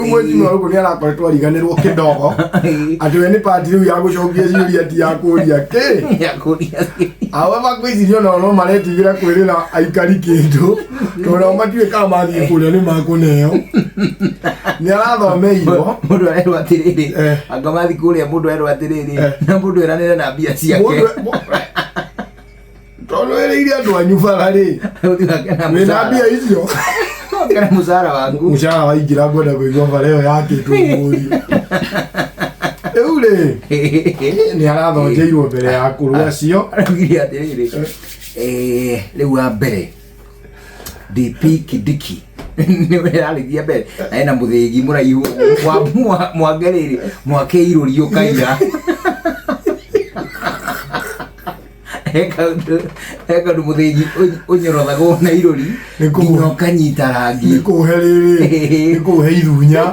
Mheshimiwa Ruku nĩ arakoretwo ariganĩrwo kĩdogo atĩ we nĩ pati rĩu ya gũcokia ciũria ti ya kũria kĩ. Ya kũria. However, ngwĩciria onao no maretigĩra kwĩrĩra aikari kĩndũ tondũ nao matiũĩ kana mathiĩ kũrĩa nĩ makũneo. Nĩ arathomeirwo. Mũndũ arerwo atĩrĩrĩ, anga mathiĩ kũrĩa mũndũ arerwo atĩrĩrĩ, na mũndũ eranĩre na mbia ciake. Tondũ wĩrĩire andũ anyu bara rĩ, Ũthiĩ wake na wĩna mũcara. mbia icio. Wake na mũcara waku. Mũcara waingĩra ngwenda kũigua bara ĩyo yakĩtwo mũriũ. Rĩu rĩ, nĩ arathonjeirwo mbere ya akũrũ acio. Araugire atĩrĩrĩ, rĩu wa mbere DP Kindiki nĩwe ararĩria mbere na ena mũthĩgi mũraihu mwange rĩrĩ mwake irũri ũkaira. He kaũndũ mũthĩgi ũnyorothagwo na irũri nginya ũkanyita rangi. Nĩ kũhe rĩrĩ, nĩ kũhe ithunya.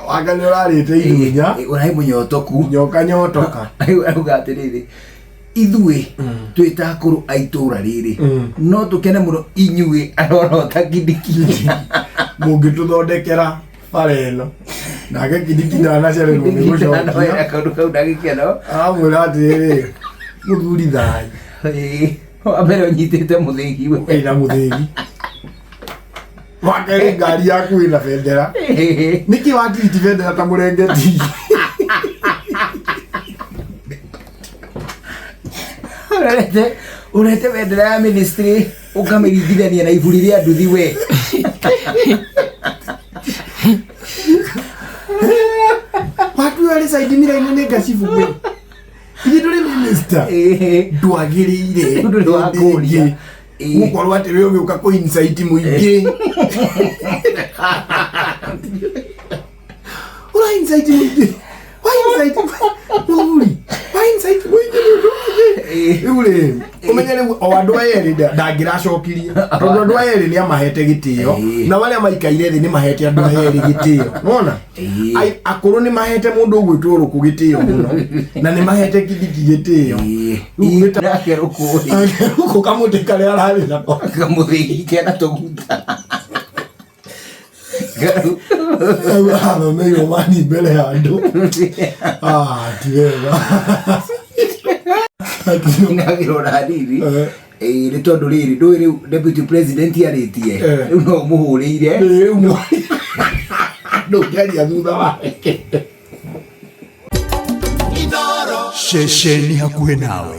Wanga nĩ ũrarĩte ithunya. Ũraĩ mũnyotoku. Nyoka nyotoka. Rĩu arauga atĩrĩrĩ, ithuĩ twĩ ta akũrũ a itũra rĩrĩ, no tũkene mũno inyuĩ arorota Kindiki mũngĩtũthondekera bara ĩno. Nake Kindiki ndanacererwo nĩ gũcokia. Kaũndũ kau ndagĩkeno. Aramwĩra atĩrĩrĩ, mũthuri thayũ. Ĩĩ, wa mbere ũnyitĩte mũthĩgi we. Wĩna mũthĩgi. Wa kerĩ ngari yaku ĩna bendera. Nĩkĩ watiriti bendera ta mũrengeti? Ũrete bendera ya ministry ũkamĩringithania na iburi rĩa nduthi we. Watu arĩ side mirror-inĩ nĩ ngacibu we. Ithuĩ ndũrĩ minister. Ndwagĩrĩire Ndũrĩ wa kũũria. hĩndĩ ĩngĩ gũkorwo atĩ we ũgĩũka kũ incite mũingĩ. Ũra incite mũingĩ. Wa incite mũthuri. Wa incite mũingĩ nĩ ũndũ wa kĩ? Rĩu rĩ, ũmenye rĩu o andũ aya erĩ ndangĩracokirie tondũ andũ aya erĩ nĩ amahete gĩtĩo, na arĩa maikaire thĩ nĩ mahete andũ aya erĩ gĩtĩo, nona? Akũrũ nĩ mahete mũndũ ũgwĩtwo Rũkũ gĩtĩo mũno na nĩ mahete Kindiki gĩtĩo. Rĩu Nake Rũkũ. Rũkũ kamũtĩ karĩa ararĩ nako. Kamũthĩgi kena tũguta. Rĩu athomeirwo mani mbere ya andũ. Ah, ti wega. Nagĩrwo na riri. Ĩĩ, nĩ tondũ rĩrĩ ndũĩ rĩu deputy president arĩtie, rĩu no ũmũhũrĩire. Rĩu ndũngĩaria thutha wake. Ceceni hakuhĩ nawe.